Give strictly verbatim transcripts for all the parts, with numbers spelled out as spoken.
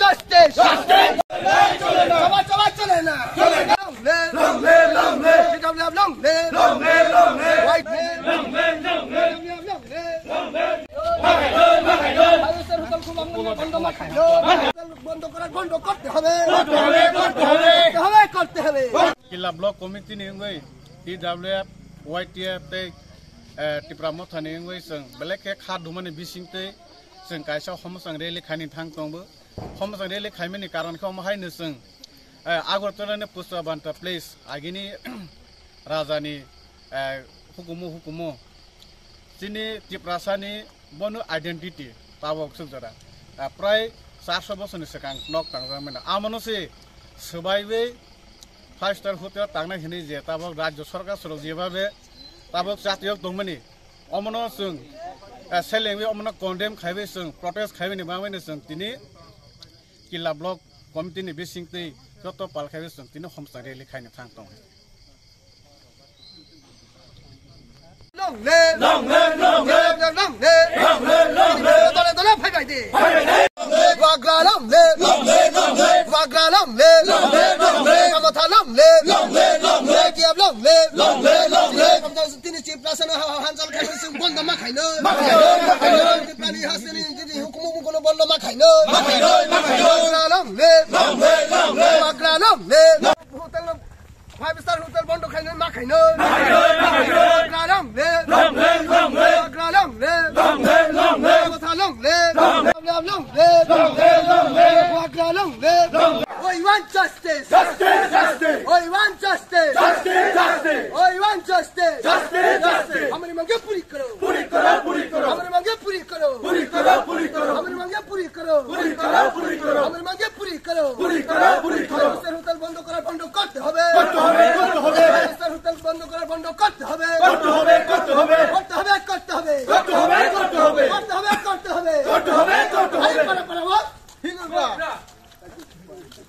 Justice! Justice! চলে না! চলে না! চলে না! Long live! Long live! Long live! T W F long live! Long live! Long live! White live! Long live! Long live! Long live! Long live! Long live! Long live! Long live! Hotel বন্ধ করতে হবে! করতে হবে! করতে হবে! করতে হবে! করতে হবে! Killa Block Committee ni wngwi T W F, Y T F tei, eh, Tipra Motha ni wngwi chwng belai khe kha dumani bisingtwi chwng kaisa homosang rally khaini thang tongo. Homosang rally khaimani karon khe omo haino chwng, eh, Agartala ni Pushpabanta Place agini raja ni, eh, hukumu hukumu chini Tiprasa ni bono identity tabok suk jora, eh, prai charso bosorni swkang nok tangjak mano. Amono se swbaiwi five star hotel tangnai hinwi je tabok rajyo sarkar sorok jebabe tabok chatiyok tongmani, omono chwng, eh, selengwi omono condemn khaiwi chwng protest khaimani bagwino chwng tini Killa Block Committee ni bisingtwi joto pal khaiwi chwng tini homosang rally khaina thang tongo. Long live! Long live, long live! Long live, long live! Long live, long live! Dole dole phai bai di! Phai bai di! Bubagra long live! Long live, long live! Bubagra long live! Long live, long live! Tipra Motha long live! Long live, long live! Y T F long live! Long live, long live! Tini Tiprasa no ha-, ha-, hanjal khaini chwng bondo ma khaino. Ma khaino, ma khaino. Tiprani hasteni jodi hukumu bukuno bondo ma khaino. Ma khaino, ma khaino. Bubagra long live. Long live, long live. Bubagra long live. Hotel no five star hotel bondo khaino ma khaino. Ma khaino, ma khaino. Bubagra long live. Long live, long live. Bubagra long live. Long live, long live. Tipra Motha long live. Long live, long live. Long live, long live. Bubagra long live. Long live. We want justice. Justice, justice. We want justice. Justice, justice. We want justice. Justice, justice. Hamari mange puri karo. Puri karo, puri karo. Hamari mange puri karo. Puri karo, puri karo. Hamari mange puri karo. Puri karo, puri karo. Hamari mange puri karo. Puri karo, puri karo. Five star hotel bondo kora, bondo korte hobe. Korte hobe, korte hobe. Five star hotel bondo kora, bondo korte hobe. Korte hobe, korte hobe. Korte hobe, korte hobe. Korte hobe, korte hobe. Korte hobe, korte hobe. Korte hobe, korte hobe. Hai para para wo. Hindu.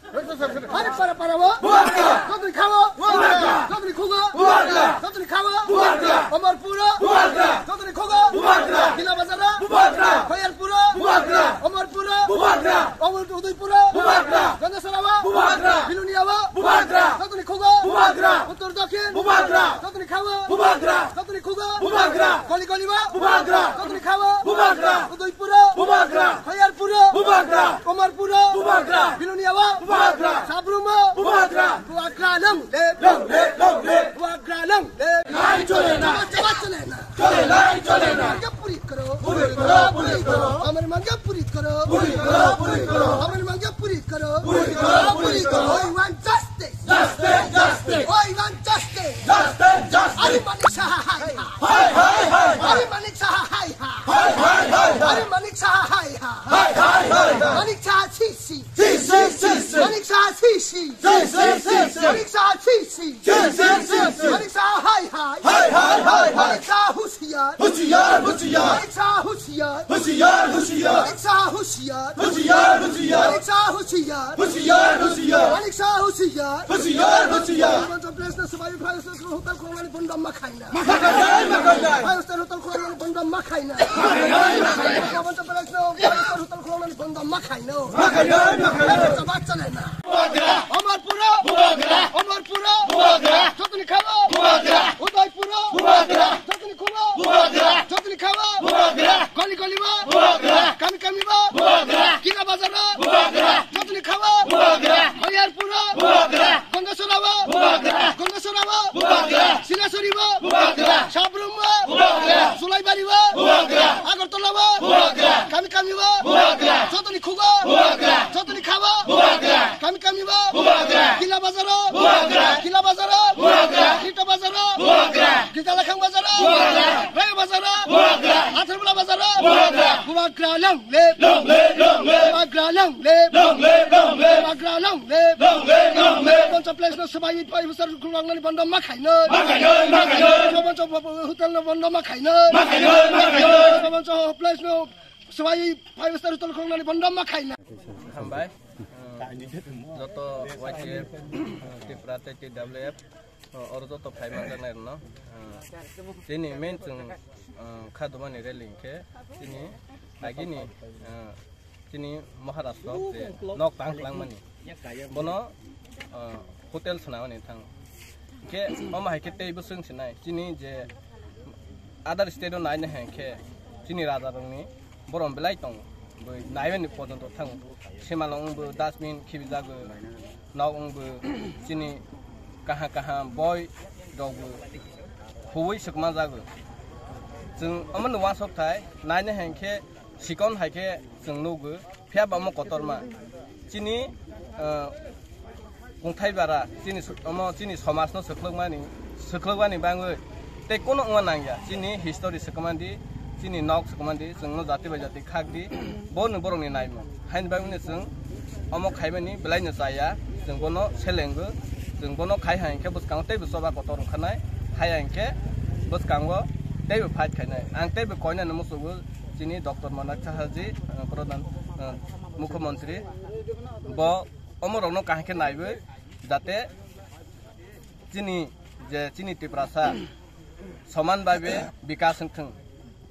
Hari para para wo. Bubagra. Jotoni khawo. Bubagra. Jotoni khugo. Bubagra. Jotoni khawo. Bubagra. Omorpuro. Bubagra. Jotoni khugo. Bubagra. Kila Bazaro. Bubagra. Khoyarpuro. Bubagra. Omorpuro. Bubagra. Omor Udaipuro. Bubagra. Gandasorawo. Bubagra. Biluniyawo. Bubagra. Jotoni khugo. Bubagra. Uttor Dokhin. Bubagra. Jotoni khawo. Bubagra. Jotoni khugo. Bubagra. Goli goliwo. Bubagra. Jotoni khawo. Bubagra. Udaipuro. Bubagra. Khoyarpuro. Bubagra. Omorpuro. Bubagra. Biluniyawo. Bubagra. Sabrumo. Bubagra. Bubagra long live. Long live, long live. Bubagra long live. Lai chole na. Chole, chole na. Chole, lai chole na. Mange puri karo. Puri karo, puri karo. Hamari mange puri karo. Puri karo, puri karo. Hamari mange puri karo. Puri karo, puri karo. We want justice. Justice, justice. We want justice. Justice, justice. Hari Manik Saha hai hai. Hai, hai, hai, hai. Hari Manik Saha hai hai. Hai, hai, hai, hai. Hari Manik Saha hai hai. Hai, hai, hai, hai. Manik Saha si si. Si, si, si, si. Manik Saha si si. Si, si, si, si. Manik Saha si si. Si, si, si, si. Manik Saha hai hai. Hai, hai, hai, hai. Manik Saha hushiyar. Hushiyar, hushiyar. Manik Saha hushiyar. Hushiyar, hushiyar. Manik Saha hushiyar. Hushiyar, hushiyar. Manik Saha hushiyar. Hushiyar, hushiyar. Manik Saha hushiyar. Hushiyar, hushiyar. Himanta Place no swbai phai sosro hotel khulumani bondo ma khaina. Ma khaina, ma khaina. Five star hotel khulumani bondo ma khaina. Ma khaina, ma khaina. Himanta Place no five star hotel khulumani bondo ma khaina. Ma khaina, ma khaina. Chaba chale na. Bubagra. Omorpuro. Bubagra. Omorpuro. Bubagra. Jotoni khawo. Bubagra. Udaipuro. Bubagra. Jotoni khugo. Bubagra. Jotoni khawo. Bubagra. Goli goliwo. Bubagra. Kami kamiwo. Bubagra. Kila Bazaro. Bubagra. Jotoni khawo. Bubagra. Khoyarpuro. Bubagra. Gandasorawo. Bubagra. Gandasorawo. Bubagra. Silasoriwo. Bubagra. Sabrumo. Bubagra. Sulaibariwo. Bubagra. Agartalawo. Bubagra. Kami kamiwo. Bubagra. Jotoni khugo. Bubagra. Jotoni khawo. Bubagra. Kami kamiwo. Bubagra. Kila Bazaro. Bubagra. Kila Bazaro. Bubagra. Rita Bazaro. Bubagra. Gitalakhang Bazaro. Bubagra. Rayo Bazaro. Bubagra. Atharmula Bazaro. Bubagra. Bubagra long live. Long live, long live. Bubagra long live. Long live, long live. Bubagra long live. Long live, long live. Himanta Place no swbai phai sosro khulumani bondo ma khaina. Ma khaina, ma khaina. Himanta Hotel no bondo ma khaina. Ma khaina, ma khaina. Himanta Place no swbai phai sosro hotel khulumani bondo ma khaina. Hambai. Joto Y T F, Tipra tei T W F, oro joto phai manjaknai rokno. Chini main chwng, ah, kha dumani rally hinkhe chini agini, ah, Chini Maharashtra je nok tang kwlangmani, bono, ah, hotel swnamani thang. Khe omo hai khe teibo swng sinai, chini je other state o naina hai khe chini raja rokni borom belai tong, boi naimani pojonto thang. Simalong wngbo dustbin khibijago, nok wngbo chini kaha kaha boi rokbo huwi swkma jago. Chwng omono uansuk thai, naina hai khe sikon hai khe chwng nugo, phiya ba omo kotorma. Chini, ah, kungthai bara, chini su-, omo chini somajno swkhlwkmani, swkhlwkmani bangwi tei kono wngma nangya. Chini history swkmandi, chini nok swkmandi, chwngno jati bai jati khakdi, bono borokni naimung. Haini bagwino chwng omo khaimani belaino chaya, chwng bono selengo, chwng bono khai hai hwnkhe bwskango teibo choba kotor wngkhanai, haya hwnkhe bwskango teibo fight khainai. Ang teibo koinani muchungo chini Doctor Manik Saha ji, eh, Pradhan, eh, Mukhyamantri, bo omorokno kaham khe naiwi, jate chini je chini Tiprasa soman babe bikas wngthwng,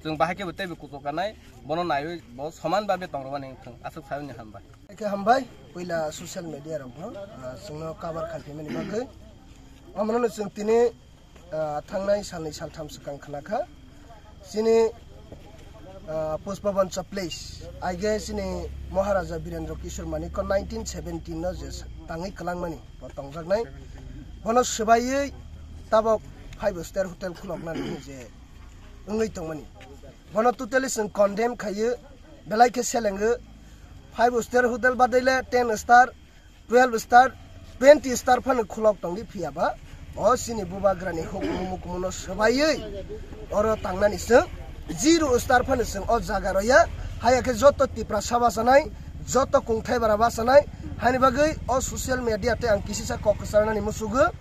chwng bahai khe bo teibo kuchuk kanai, bono naiwi bo soman babe tongrwani wngthwng, aswk sayoni hambai. Khe hambai, puila social media rokno, ah, chwngno cover khaiphaimani bagwi. Omono chwng tini, ah, thangnai salni saltham swkang khnakha. Chini, ah, Pushpabanta Place, aige chini Maharaja Birendra Kishore Manikya nineteen seventeen no je tangwi kwlangmani bo tongjaknai. Bono swbaiwi tabok five star hotel khuloknani je wngwi tongmani. Bono totally chwng condemn khaio, belai khe selengo. Five star hotel badaile ten star, twelve star, twenty star phano khulok tongdi, phiya ba o chini bubagrani hukumu mukumuno swbaiwi oro tangnani chwng zero star phano chwng o jaga roya. Haya khe joto Tiprasa bachanai, joto kungthai bara bachanai, haini bagwi o social media tei ang kisisa kok kwcharnani muchugo.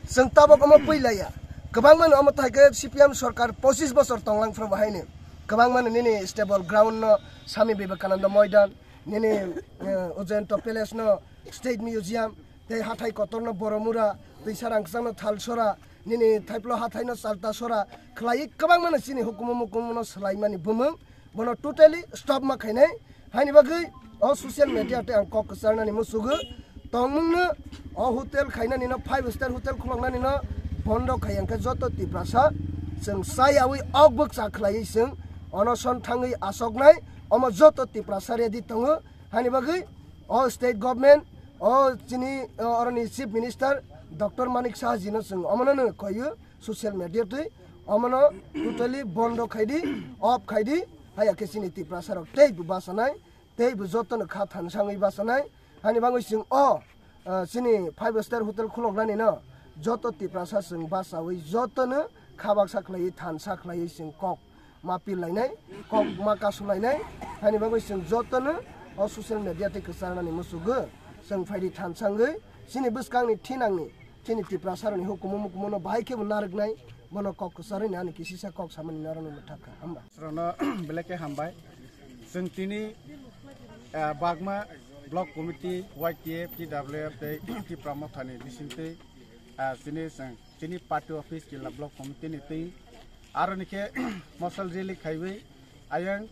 Chwng tabok omo puilaya, kwbangmano omo thai khe C P M sorkar pochis bochor tonglang phano bo haino kwbangmano nini stable ground no Swami Vivekananda Moidan, nini, eh, Ujjayanta Palace no State Museum, tei hathai kotor no Boromura, tei sarang kwchang no Thalsora, nini thaiplo hathai no Chaltasora, khlaiwi kwbangmano chini hukumu mukumu no swlaimani bumung, bono totally stop ma khainai. Haini bagwi o social media tei ang kok kwcharnani muchugo, tongmungno o hotel khainani no, five star hotel khuloknani no bondo khai, hwnkhe joto Tiprasa chwng chayawi ok bwkcha khlaiwi chwng onoson thangwi achoknai, omo joto Tiprasa ready tongo. Haini bagwi o state government, o chini, o oroni chief minister Doctor Manik Saha jino chwng omono no koyo social media twi, omono totally bondo khaidi, off khaidi, haya khe chini Tiprasa rok teibo bachanai, teibo jotono kha thansangwi bachanai. Haini bagwi chwng o, ah, chini five star hotel khuloknani no joto Tiprasa chwng bachawi jotono kha baksa khlaiwi thansa khlaiwi chwng kok ma pil lainai, kok ma kasu lainai, haini bagwi chwng jotono o social media tei kwcharnani muchugo. Chwng phaidi thansangwi chini bwskangni thinangni chini Tiprasarokni hukumu mukumuno bahai khebo narwknai, bono kok kwcharwini ani kisisa kok samani norokno mwthakha. Hamba. Sorono belai khe hambai. Chwng tini, ah, Bagma Block Committee, Y T F, T W F tei Tipra Mothani bisingtwi, ah, tini chwng chini party office Killa Block Committee ni twi aro ni khe mosal rally khaiwi ayang,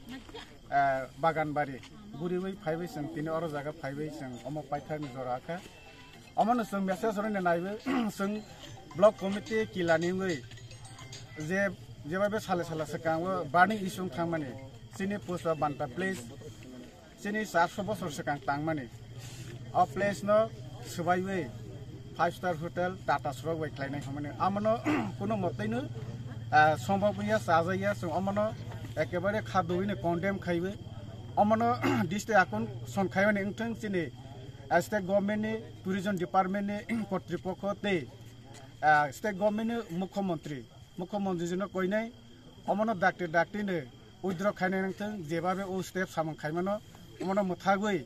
eh, Baganbari guriwi phaiwi chwng tini oro jaga phaiwi chwng omo paithakni jora kha. Omono chwng message rwna naiwi chwng Block Committee Killa ni wngwi je, jeba be sale sala swkango burning issue wng thangmani chini Pushpabanta Place chini charso bosor swkang tangmani. O place no swbaiwi five star hotel Tata Surok bai khlainai hwnmani. Amono kuno motwino, ah, sombok ya, chajak ya, chwng omono ekebare kha dowino condemn khaiwi. Omono district akon son khaimani wngthwng chini, ah, state government ni tourism department ni kotripokho tei, ah, state government ni mukhyamantri, mukhyamantri jino koinai. Omono dakti dakti no withdraw khainai nangthwng, jebabe o step samung khaimano, omono mwthagwi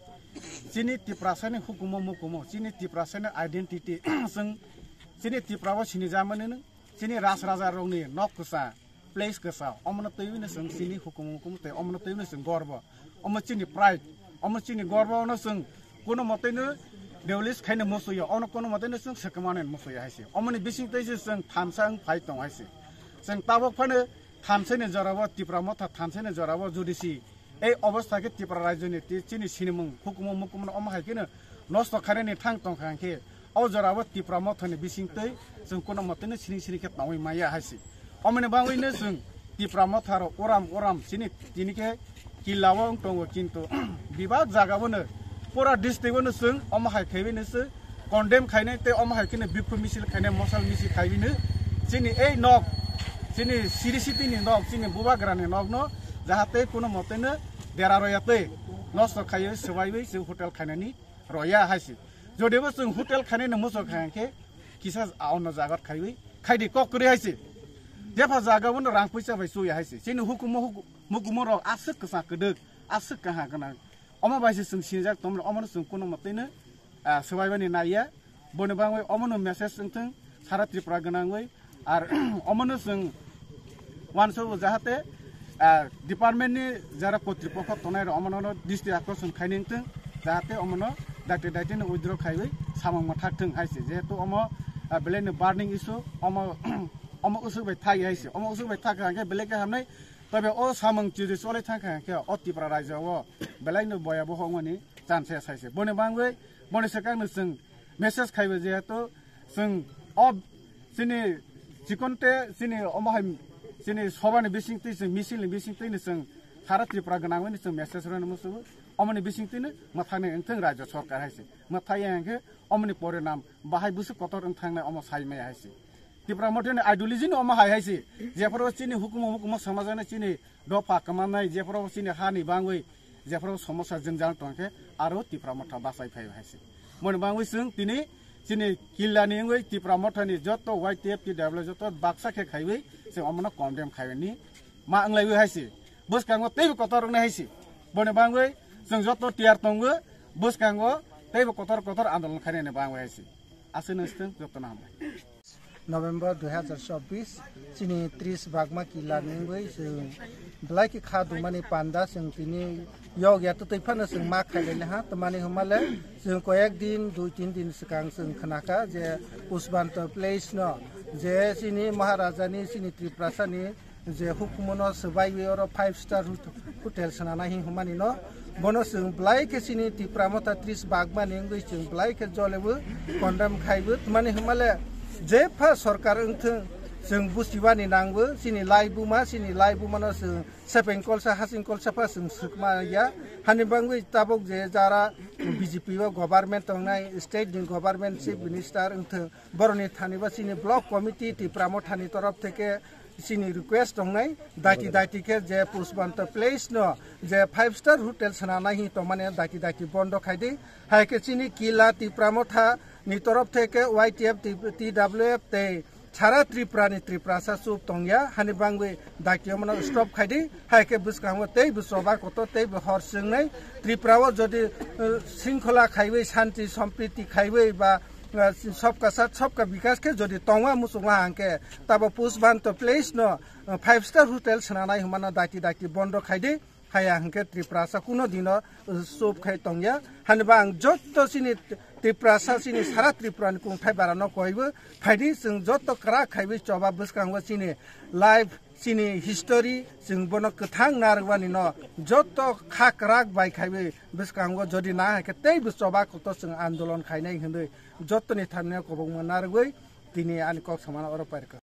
chini Tiprasani hukumu mukumu, chini Tiprasani identity, chwng chini Tipra o sinijamani no, chini ras raja rokni nok kwsa, place kwsa, omono twiwi no chwng chini hukumu mukumu tei omono twiwi no chwng gorbo. Omo chini pride, omo chini gorbo, ono chwng kuno motwino deolis khaino musuya, ono kuno motwino chwng swkmani musuya hai se. Omoni bising tei se chwng thansa wng phai tong hai se. Chwng tabok phano thansani jorao Tipra Motha thansani jorao jodi si Ei obostha khe Tripura rajyoni tei chini sinimung hukumu mukumu omo hai kheno nosto khainani thang tongkha hwnkhe, o jorao Tipra Mothani bisingtwi chwng kuno moteno siring siring khe tongwi maya hai se. Omoni bagwino chwng Tipra Motha rok uram uram chini tini khe killa o wng tongo, kintu bebak jaga bono pura district bono chwng omo hai khaiwi no se condemn khainai tei omo hai kheno bikhuk misil khainai, mosal misil khaiwi no chini ei nok, chini siri siti ni nok, chini bubagra ni nok no jahate kuno moteno dera roya tei nosto khaiwi swbaiwi chwng hotel khainani roya hai se. Jodibo chwng hotel khainani muchung kha hwnkhe kisa a ono jagat khaiwi khaidi kok kwrwi hai se. Jepha jaga bono rang puisa bai chuya hai se. Chini hukumu huku-, mukumu rok aswk kwsa kwdwk, aswk kaha gwnang. Omo bai se chwng sinijak tongmani, omono chwng kuno moteno, ah, swbaibani naiya. Boni bagwi omono message wngthwng sara Tripura gwnangwi. Ar omono chwng uansukgo jahate, ah, department ni jara kotripokho tongnai rok omono district akorsong khaini wngthwng, jahate omono dakti dakti no withdraw khaiwi samung mwthak thwng hai se. Jehetu omo, ah, belai no burning issue, omo, omo usuk bai thak hai se. Omo usuk bai thak kha hwnkhe belai khe hamnai. Tobe o samung chiri cholai thang kha hwnkhe o Tripura rajya o belai no boya boho wngmani chance sai se. Boni bagwi, boni swkang no chwng message khaibo, jehetu chwng o chini chikonte chini omo hai chini sobani bisingtwi chwng misil ni bisingtwi ni chwng sara Tripura gwnangwi ni chwng message rwna musugo. Omoni bisingtwi ni mwthangni wngthwng rajya sarkar hai se. Mwthai ya hwnkhe omoni porinam bahai bwswk kotor wngthangnai omo sai maya hai se. Tipra Mothani ideology no omo hai hai se. Jephuru chini hukumu hukumu samajani chini dopha kwmanai, jephuru chini hani bangwi, jephuru somosa jwngjal tongkhe, aro Tipra Motha bachai phai hai se. Moni bangwi chwng tini chini killa ni wngwi Tipra Mothani joto Y T F T W joto baksa khe khaiwi chwng omono condemn khaini ma wnglaiwi hai se. Bwskango teibo kotor wngnai hai se. Boni bangwi chwng joto tiyar tongo, bwskango teibo kotor kotor andolon khainani bangwi hai se. Aswk no swtwng, jotono hambai. November dui hazar chobbish, chini tris bagma killa ni wngwi chwng belai khe kha dumani panda chwng tini yog ya twtwi phano chwng ma khailai ha, twmani hwnmale chwng koyek din, dui tin din swkang chwng khnakha je Pushbanta Place no je chini Maharaja ni, chini Tiprasa ni je hukumu no swbaiwi oro five star hot-, hotel swnana hi hwnmani no, bono chwng belai khe chini Tipra Motha tris bagmani wngwi chwng belai khe jolebo condemn khaibo, twmani hwnmale jepha sorkar wngthwng chwng buchibani nangbo, chini laibuma, chini laibuma no chwng sepeng kolsa, hasing kolsa pha chwng swkma ya, hani bangwi tabuk je jara B J P o government tongnai, state ni government chief minister wngthwng, boroni thani ba chini block committee Tipra Mothani torof theke chini request tongnai, daiti daiti khe je Pushbanta Place no je five star hotel swnanai hi tongmani daiti daiti bondo khaidi. Hai khe chini killa Tipra Motha ni torof theke Y T F, T W F tei sara Tripura ni Tiprasa chup tongya, hani bangwi daiti omono stop khaidi. Hai khe bwskango teibo choba kotor teibo hor chwngnai. Tripura o jodi, eh, singkhola khaiwi, shanti sompriti khaiwi ba ah, sabka sath sabka bikas khe jodi tongma muchungma hwnkhe tabo Pushbanta Place no, ah, five star hotel swnanai hwnmano daiti daiti bondo khaidi, haya hwnkhe Tiprasa kuno dino, ah, chup khai tongya. Haniba ang jotto chini Tiprasa chini sara Tripura ni kungthai bara no koibo phaidi, chwng jotto kwrak khaiwi choba bwskango chini life, chini history, chwng bono kwthang narwkmani no jotto kha kwrak bai khaiwi bwskango jodi na hai khe teibo choba kotor chwng andolon khainai hwnwi jottoni thani no kwbangma narwgwi tini ani kok samano oro pairwkha.